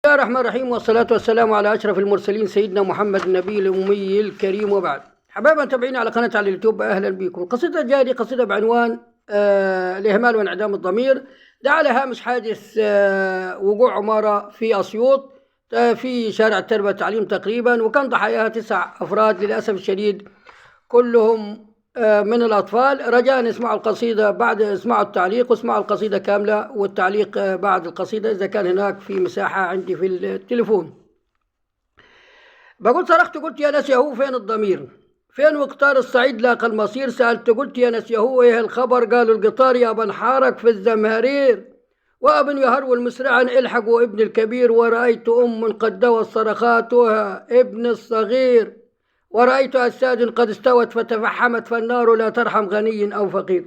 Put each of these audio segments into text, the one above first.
الله الرحمن الرحيم، والصلاة والسلام على أشرف المرسلين سيدنا محمد النبي الأمي الكريم، وبعد. حبايبنا متابعينا على قناة على اليوتيوب، أهلا بكم. القصيدة الجاية دي قصيدة بعنوان الإهمال وانعدام الضمير. ده على هامش حادث وقوع عمارة في أسيوط، في شارع التربية والتعليم تقريبا، وكان ضحاياها 9 أفراد للأسف الشديد كلهم من الأطفال. رجاء اسمعوا القصيدة بعد، اسمعوا التعليق واسمعوا القصيدة كاملة والتعليق بعد القصيدة إذا كان هناك في مساحة عندي في التليفون. بقول صرخت قلت يا ناس ياهو فين الضمير؟ فين وقطار الصعيد لاقى المصير؟ سألت قلت يا ناس ياهو ايه الخبر؟ قالوا القطار يا بنحارك في الزمهرير، وابن يهرول مسرعا الحقوا ابن الكبير، ورأيت أم قد دوت صرخاتها ابن الصغير، ورأيت أجساد قد استوت فتفحمت، فالنار لا ترحم غني أو فقير،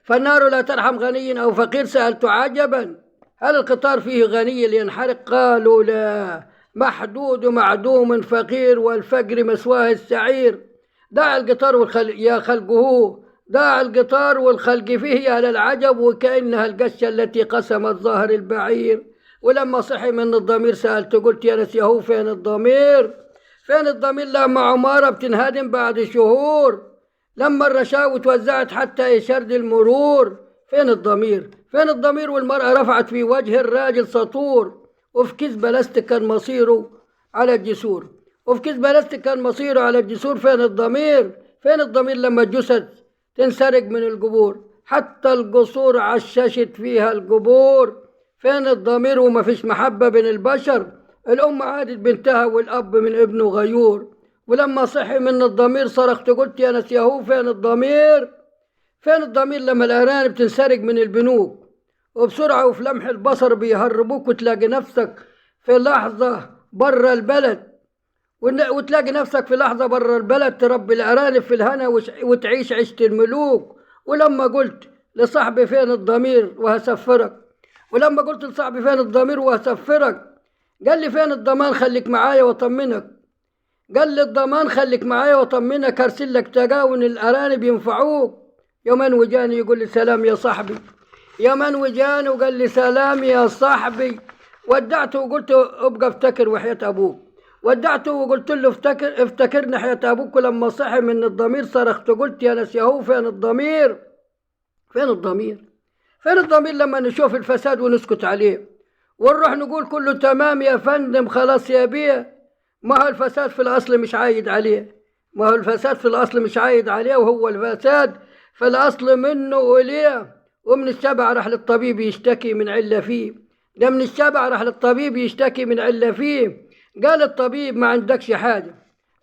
فالنار لا ترحم غني أو فقير. سألت عجبا هل القطار فيه غني لينحرق؟ قالوا لا، محدود معدوم فقير، والفقر مسواه السعير. داع القطار والخلق يا خلقه، داع القطار والخلق فيه يا للعجب، وكأنها القشة التي قسمت ظهر البعير. ولما صحي من الضمير سألت قلت يا ناس ياهو فين الضمير؟ فين الضمير لما عمارة بتنهدم بعد شهور، لما الرشاوي توزعت حتى يشرد المرور؟ فين الضمير؟ فين الضمير والمرأة رفعت في وجه الراجل سطور، وفي كيس بلاستيك كان مصيره على الجسور، وفي كيس بلاستيك كان مصيره على الجسور. فين الضمير؟ فين الضمير لما الجثث تنسرق من القبور، حتى القصور عششت فيها القبور؟ فين الضمير وما فيش محبة بين البشر؟ الأم عادت بنتها والأب من ابنه غيور. ولما صحي من الضمير صرخت قلت يا ناس ياهو فين الضمير؟ فين الضمير لما الأرانب تنسرق من البنوك، وبسرعة وفي لمح البصر بيهربوك، وتلاقي نفسك في لحظة برا البلد، وتلاقي نفسك في لحظة برا البلد، تربي الأرانب في الهنا وتعيش عيشة الملوك. ولما قلت لصاحبي فين الضمير وهسفرك، ولما قلت لصاحبي فين الضمير وهسفرك، قال لي فين الضمان خليك معايا واطمنك، قال لي الضمان خليك معايا واطمنك، ارسل لك تجاون الارانب ينفعوك. يومين وجاني يقول لي سلام يا صاحبي، يومين وجاني وقال لي سلام يا صاحبي. ودعته وقلت ابقى افتكر وحياة ابوك، ودعته وقلت له افتكر افتكرني حياة ابوك. ولما صحي من الضمير صرخت قلت يا ناس ياهو فين الضمير؟ فين الضمير؟ فين الضمير لما نشوف الفساد ونسكت عليه ونروح نقول كله تمام يا فندم خلاص يا بيه؟ ما هو الفساد في الأصل مش عايد عليه، ما هو الفساد في الأصل مش عايد عليه، وهو الفساد في الأصل منه وإليه. ومن الشبع راح للطبيب يشتكي من علة فيه، ده من الشبع راح للطبيب يشتكي من علة فيه. قال الطبيب ما عندكش حاجة،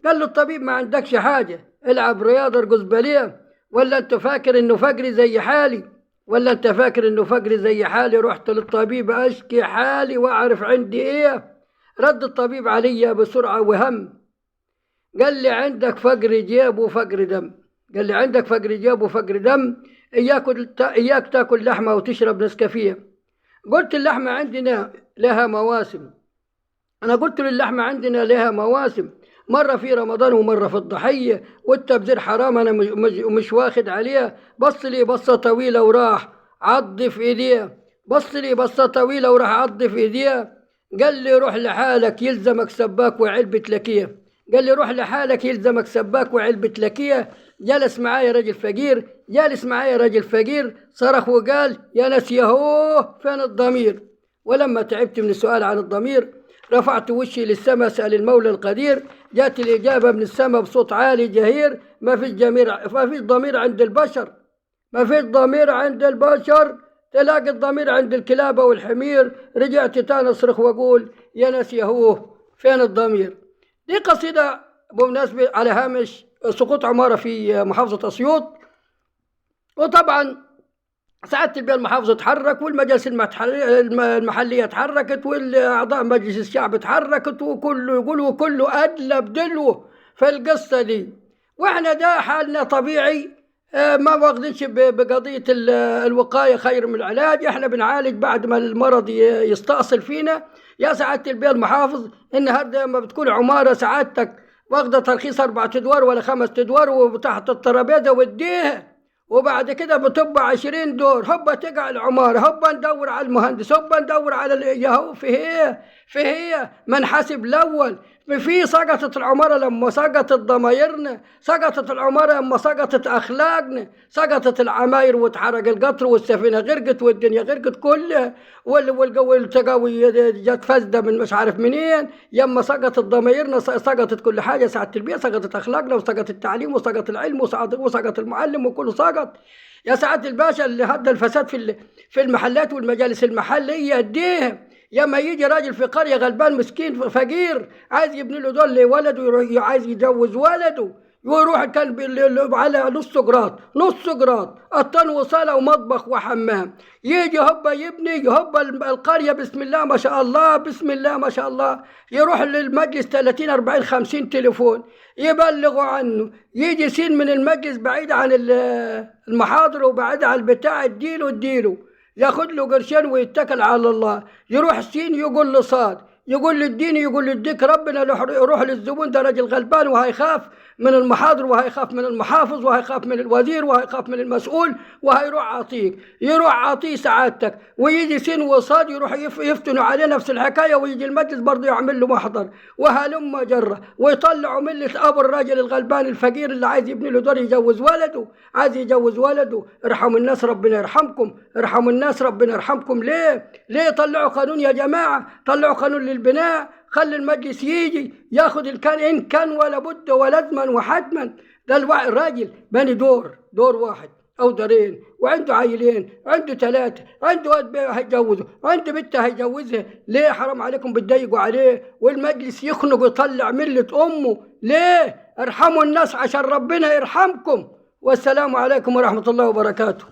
قال له الطبيب ما عندكش حاجة، العب رياضة ارقص باليه، ولا انت فاكر انه فقري زي حالي، ولا انت فاكر انه فقري زي حالي؟ رحت للطبيب اشكي حالي واعرف عندي ايه. رد الطبيب علي بسرعة وهم، قال لي عندك فقر جيب وفقر دم، قال لي عندك فقر جيب وفقر دم، اياك تاكل لحمة وتشرب نسكافيه. قلت اللحمة عندنا لها مواسم، انا قلت للحمة عندنا لها مواسم، مرة في رمضان ومرة في الضحية، والتبذير حرام أنا مش واخد عليها. بص لي بصة طويلة وراح عض في إيديه، بص لي بصة طويلة وراح عض في إيديه. قال لي روح لحالك يلزمك سباك وعلبة لكية، قال لي روح لحالك يلزمك سباك وعلبة لكية. جلس معايا رجل فقير، جالس معايا رجل فقير، صرخ وقال يا ناس ياهو فين الضمير؟ ولما تعبت من السؤال عن الضمير رفعت وشي للسماء سأل المولى القدير، جاءت الإجابة من السماء بصوت عالي جهير، ما فيش جمير، ما فيش ضمير عند البشر، ما فيش ضمير عند البشر، تلاقي الضمير عند الكلاب والحمير. رجعت تاني أصرخ وأقول يا ناس ياهوه فين الضمير؟ دي قصيدة بمناسبة على هامش سقوط عمارة في محافظة أسيوط. وطبعا سعادة البيه المحافظة اتحرك، والمجالس المحلية اتحركت، والأعضاء مجلس الشعب اتحركت، وكله يقول وكله أدلى بدلوه في القصة دي. واحنا ده حالنا طبيعي، ما واخدينش بقضية الوقاية خير من العلاج، احنا بنعالج بعد ما المرض يستأصل فينا. يا سعادة البيه المحافظ النهارده لما بتكون عمارة سعادتك واخدة ترخيص 4 أدوار ولا 5 أدوار وتحت الترابيزة واديها، وبعد كده بتبقى 20 دور، هوبا تقع العمارة، هوبا ندور على المهندس، هوبا ندور على ياهو. في ايه؟ في ايه؟ ما نحاسب الاول. في سقطت العمارة لما سقطت ضمايرنا، سقطت العمارة لما سقطت أخلاقنا، سقطت العماير واتحرق القطر والسفينة غرقت والدنيا غرقت كلها، والتقاوي جت فاسدة من مش عارف منين. يما سقطت ضمايرنا سقطت كل حاجة، ساعة التربية سقطت أخلاقنا، وسقط التعليم، وسقط العلم، وسقط المعلم، وكله سقط. يا سعادة الباشا اللي هدى الفساد في المحلات والمجالس المحلية اديها. ياما يجي راجل في قرية غلبان مسكين فقير عايز يبني له دول لولده، يروح عايز يجوز ولده، ويروح كان على نص جراد، نص جراد قطن وصالة ومطبخ وحمام، يجي هوبا يبني هوبا القرية بسم الله ما شاء الله، بسم الله ما شاء الله، يروح للمجلس 30 40 50 تليفون يبلغوا عنه، يجي سين من المجلس بعيد عن المحاضر وبعيد عن البتاع، اديله اديله، ياخد له قرشين ويتكل على الله. يروح سين يقول له صاد، يقول للدين، يقول للديك ربنا روح للزبون، ده راجل غلبان وهيخاف من المحاضر وهيخاف من المحافظ وهيخاف من الوزير وهيخاف من المسؤول، وهيروح عطيك، يروح عطيه سعادتك. ويجي سين وصاد يروح يفتنوا عليه نفس الحكاية، ويجي المجلس برضه يعمل له محضر وهلم جره، ويطلعوا ملة ابو الراجل الغلبان الفقير اللي عايز يبني له دار يجوز ولده، عايز يجوز ولده. ارحموا الناس ربنا يرحمكم، ارحموا الناس ربنا يرحمكم. ليه؟ ليه طلعوا قانون يا جماعة؟ طلعوا قانون للبناء، خلي المجلس يجي ياخد الكان ان كان ولا بد ولازما وحتما. ده الراجل بني دور، دور واحد او دارين، وعنده عيلين، عنده 3، عنده واد هيجوزه، عنده بنت هيجوزها. ليه حرام عليكم بتضايقوا عليه؟ والمجلس يخنق ويطلع ملة امه. ليه؟ ارحموا الناس عشان ربنا يرحمكم. والسلام عليكم ورحمة الله وبركاته.